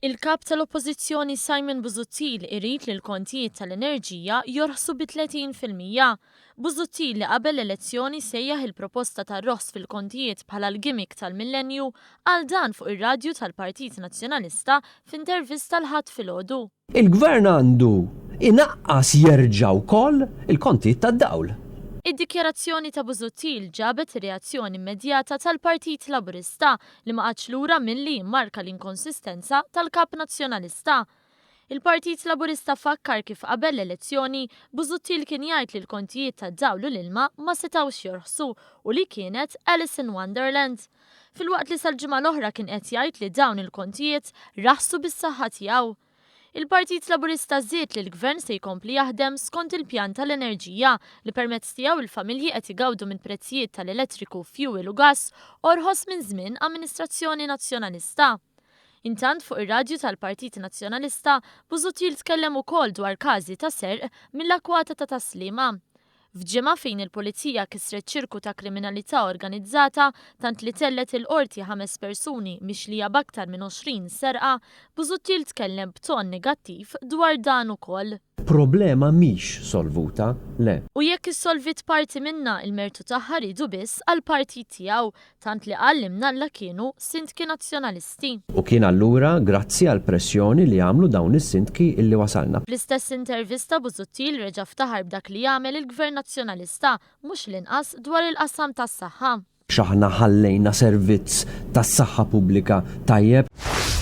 Il-Kap tal-Oppożizzjoni Simon Busuttil irid li l-kontijiet tal-enerġija jorħsu bi 30%. Busuttil li qabel l-elezzjoni sejjaħ il-proposta tar-roħs fil-kontijiet bħala l-gimmick tal-millenju, qal dan fuq ir-radju tal-Partit Nazzjonalista f'intervista l-Ħadd filgħodu. Il-Gvern għandu jnaqqas jerġa' wkoll il-kontijiet tad-dawl. Id-dikjarazzjoni ta' Busuttil ġabet reazzjoni immedjata tal-Partit Laburista li ma qagħadx lura milli jimmarka l-inkonsistenza tal-Kap Nazzjonalista. Il-Partit Laburista fakkar kif qabel l-elezzjoni, Busuttil kien jgħid li l-kontijiet tad-dawl u l-ilma ma setgħux jorħsu u li kienet Alice in Wonderland. Filwaqt li sal-ġimgħa l-oħra kien qed jgħid li dawn il-kontijiet raħsu bis-saħħa tiegħu. Il-Partit Laburista żied li l-Gvern se jkompli jaħdem skont il-pjan tal-enerġija li permezz tiegħu l-familji qed igawdu minn prezzijiet tal-elettriku, fjuwil u gass orħos minn żmien amministrazzjoni Nazzjonalista. Intant fuq ir-radju tal-Partit Nazzjonalista, Busuttil tkellem ukoll dwar każi ta' serq mill-akkwata ta' Tas-Sliema. F'ġimgħa fejn il-Pulizija kisret ċirku ta' kriminalità organizzata tant li tellgħet il-Qorti ħames persuni mixlija b'aktar minn 20 serqa, Busuttil tkellem b'ton negattiv dwar dan ukoll. Problema mhix solvuta, le. U jekk issolviet parti minnha, il mertu tagħha riedu biss għall-partit tiegħu, tant li qal li mnalla kienu sindki Nazzjonalisti. U kien allura grazzi għall-pressjoni li għamlu dawn is-sindki illi wasalna. Fl-istess intervista Busuttil reġa' ftaħar b'dak li għamel il-Gvern Nazzjonalista, mhux l-inqas dwar il-qasam tas-saħħa. X'aħna ħallejna servizz tas-saħħa pubblika tajjeb.